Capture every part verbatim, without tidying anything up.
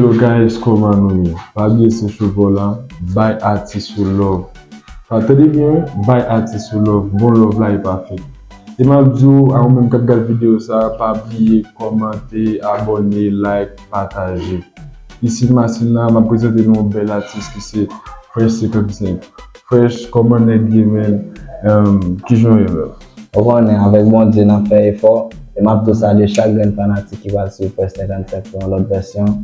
Hello guys, kòman nou ye? Pa bliye se Chouvo la, bay atis yo love. Pa tande byen wi, bay atis yo love, bon love la e pa fake. E m ap di w, a ou menm k ap gad videyo sa, pa bliye kòmante, abòne, like, pataje. Isit masin la, m ap prezante nou yon bèl atis ki se Fresh senkannsenk. Fresh, kòman nèg ye, man? Em, kijan w ye, bro? Ou konnen, avèk Bondye, n ap fè efò. E m ap tou salye chak grenn fanatik ki pral swiv Fresh senkannsenk pou yon lòt vèsyon.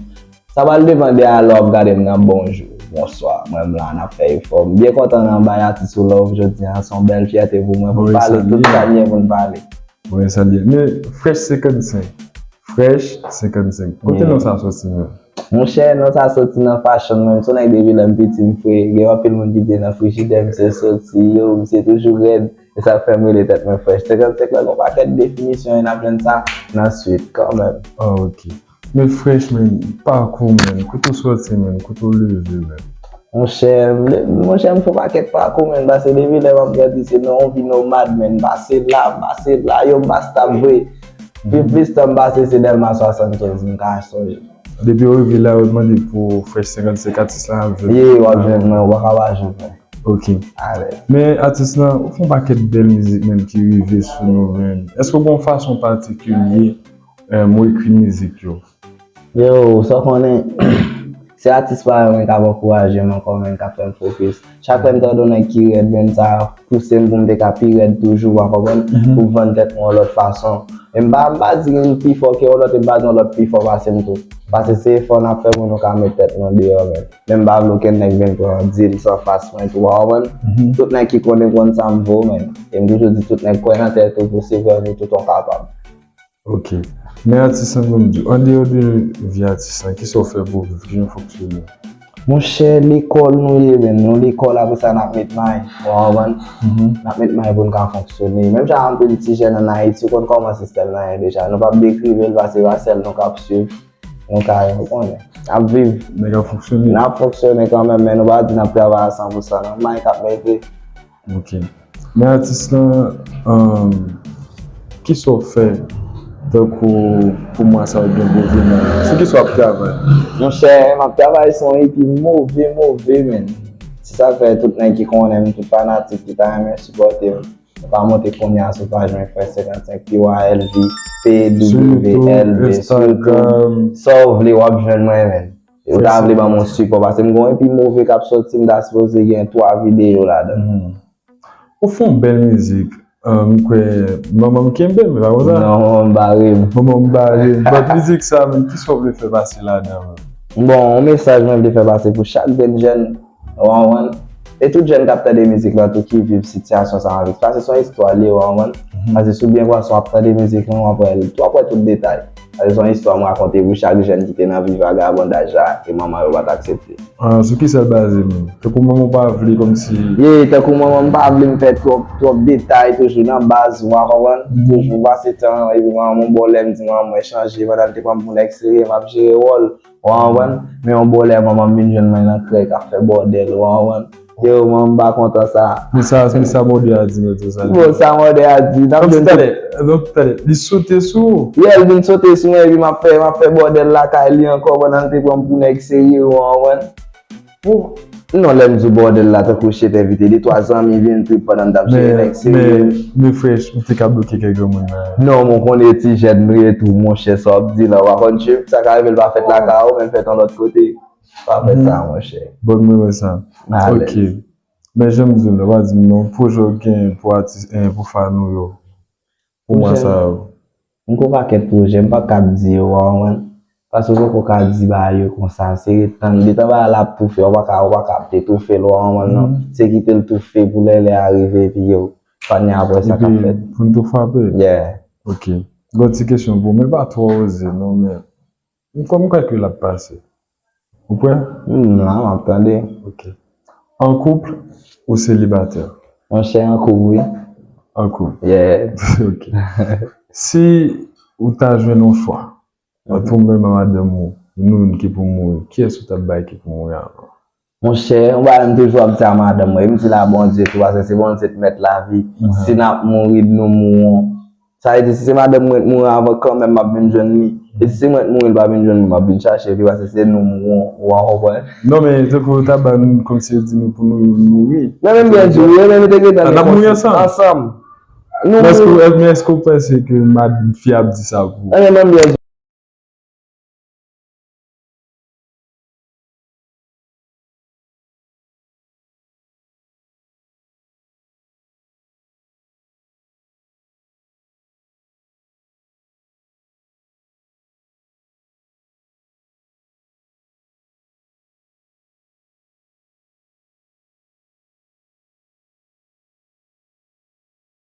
Sa pral depann de alè w ap gade m nan, bonjou, bonswa, mwen m la, n ap fè efò. M byen kontan nan bay atis ou love jodi a, se yon bèl fyète pou mwen, pou n pale tout sa n gen pou n pale. Mwen salye. Men Fresh senkannsenk. Fresh senkannsenk. Kote non sa soti menm? Monchè, non sa soti nan fashion menm. Se yon nèg depi lè m piti m fre. Gen anpil moun ki te nan frijidè, misye soti, yo, misye toujou rèd. E sa fè m rele tèt mwen Fresh senkannsenk la, gen yon pakèt definisyon, e n ap jwenn sa nan swit kanmenm. Ah, ok. Men Fresh, men pakou, men kote w soti, men kote w leve, men? Monchè, m le- monchè, m fè yon pakèt pakou, men, paske depi lè m ap grandi, se nan yon vi nomad, men, m pase la, m pase la, yo, m pase la vre. Pi plis tan m pase, se Dèlma swasannkenz, m ka sonje. Depi w rive la, yo mande pou Fresh senkannsenk, atis la ap jwenn. Ye, w ap jwenn mwen, w pa ka pa jwenn mwen. Ok. Alèz. Men atis la, ou fè yon pakèt bèl mizik, men, ki rive sou nou, men. Èske w gen yon fason patikilye, em, ou ekri mizik yo? Yo, sa w konnen, se atis parèy mwen k ap ankouraje m ankò, men, k ap fè m fokis. Chak lè m tande yon nèg ki rèd, men, sa pouse m pou m te ka pi rèd toujou, w konprann? Pou m vann tèt mwen yon lòt fason. E m pa, m pa di m pi fò ke yon lòt, e m pa di yon lòt pi fò pase m tou. Paske se efò n ap fè pou nou ka met tèt nou deyò, men. Men m pa vle okenn nèg vin pran di l san fas mwen tou, w konprann? Tout nèg ki konnen konn sa m vo, men. E m toujou di tout nèg kwè nan tèt ou pou sipòte tout w kapab. Ok. Men atis lan, ban m di w, andeyò de vi atis lan, kisa w fè pou w viv? Kijan w fonksyone? Monchè, lekòl nou ye, men. Nou lekòl, apre sa, n ap met may. W konprann? N ap met may pou n ka fonksyone. Menm jan anpil ti jèn ann Ayiti, ou konn kòman sistèm nan ye deja. Nou p ap dekrive l, paske se pa sèl nou k ap swiv. Nou ka, ou konnen. N ap viv. Nèg ap fonksyone. N ap fonksyone kanmenm, men nou pa di n ap travay a san pou san, non. May k ap mete. Ok. Men atis lan, um, kisa w fè tankou pou mwa sa w gen gwo vina? Sou kisa w ap travay? Monchè, m ap travay sou yon ipi move, move, men. Se sa k fè tout nèg ki konnen m, tout fanatik ki ta renmen sipòte m, nou ka monte kounye a sou paj mwen, Fresh senkannsenk, P Y L V, P W L V, sou YouTube, Instagram. Sa w vle, w ap jwenn mwen, men. E ou ta vle ban m yon sipò, paske m gen yon ipi move k ap sòti, m ta sipoze gen twa videyo ladan. Ou fè yon bèl mizik. Ah, m kwè manman m kenbe m, e pa konsa? Non, manman m bare m. Manman m bare m. But mizik sa, men, kisa w vle fè pase ladan, men? Bon, yon mesaj mwen vle fè pase pou chak grenn jèn, w konprann? E tout jèn k ap tande mizik la tou ki viv sitiyasyon sa avèk. Paske se yon istwa li ye, w konprann? Paske si w byen panse, w ap tande mizik lan, w ap wè, w ap wè tout detay. Paske se yon istwa m rakonte pou chak jèn ki te nan vi vagabondaj la, e manman yo pa t aksepte. Ah, sou kisa l baze menm? Tankou manman w pa vle kòmsi. Ye, tankou manman m pa vle m fè twòp, twòp detay toujou nan baz, w a konprann? Toujou pase tan, epi manman m, yon bò lè m di manman mwen chanje, pandan l te pran m pou nèg serye, m ap jere wòl, w a konprann? Men yon bò lè manman m vin jwenn mwen nan krèy k ap fè bòdèl, w a konprann? Yo, mwen, m pa kontan sa. Men sa, men sa mòde a di, men tou sa. Bon, sa mòde a di, n ap jwenn tout. Donk, talè, donk, talè, li sote sou ou? Yeah, li vin sote sou mwen, epi m ap fè, m ap fè bòdèl lakay li ankò pandan l te pran m pou nèg serye, w a konprann? Bon. Non, lè m di w bòdèl la, tankou Chet envite de twa zanmi vin trip pandan m t ap jere nèg serye. Men, men, men Fresh, ou te ka bloke kèk granmoun la. Non, men w konnen ti jèn nou ye tou, monchè, sa w ap di la, w a konn, sa ka rive l pa fèt lakay ou, men l fèt yon lòt kote. Pa fè sa, monchè. Bon, mwen wè sa. Alèz. Ok. Men jan m di w la, w a di m non, pwojè w gen pou atis, eh, pou fan ou yo. Pou mwa sa yo. M gon pakèt pwojè, m p ap ka di yo, w a konprann? Paske w poko ka di bagay yo konsa. Se ret tann, detan bagay la ap toufe, w pa ka, w pa ka ap te toufe l, w a konprann non? Se kite l toufe pou lè, lè a rive, epi yo, pa gen apre sa k ap fèt. Epi, pou n tou frape? Yeah. Ok. Gon ti kesyon pou w, men pa twò oze non, men M kwè, m kwè ke l ap pase. Ou prè? M la, m ap tande. Ok. An koup ou selibatè? Monchè, an koup, wi. An koup? Yeah. Ok. Si ou ta jwenn yon chwa, ant ou menm ak madanm ou, nou youn ki pou mouri, kiyès ou t ap bay ki pou mouri avan? Monchè, yon bagay m toujou ap di a madanm mwen, m di l a Bondye tou, paske se Bondye k mèt lavi. Si n ap mouri, nou mouri. Sa vle di, si se madanm mwen k mouri avan, kanmenm m ap vin jwenn li. E si se mwen k mouri, l pa vin jwenn mwen, m ap vin chache li, paske se nou m won, w a konprann. Non, men tankou yo ta ban nou, kòmsi yo di nou pou nou mouri. Nan menm byen di, wi, men nou te gentan Ah, n ap mouri ansanm. Ansanm. Nou Èske, mouri. Men èske w panse ke mad fi ap di sa pou ou? Nan menm byen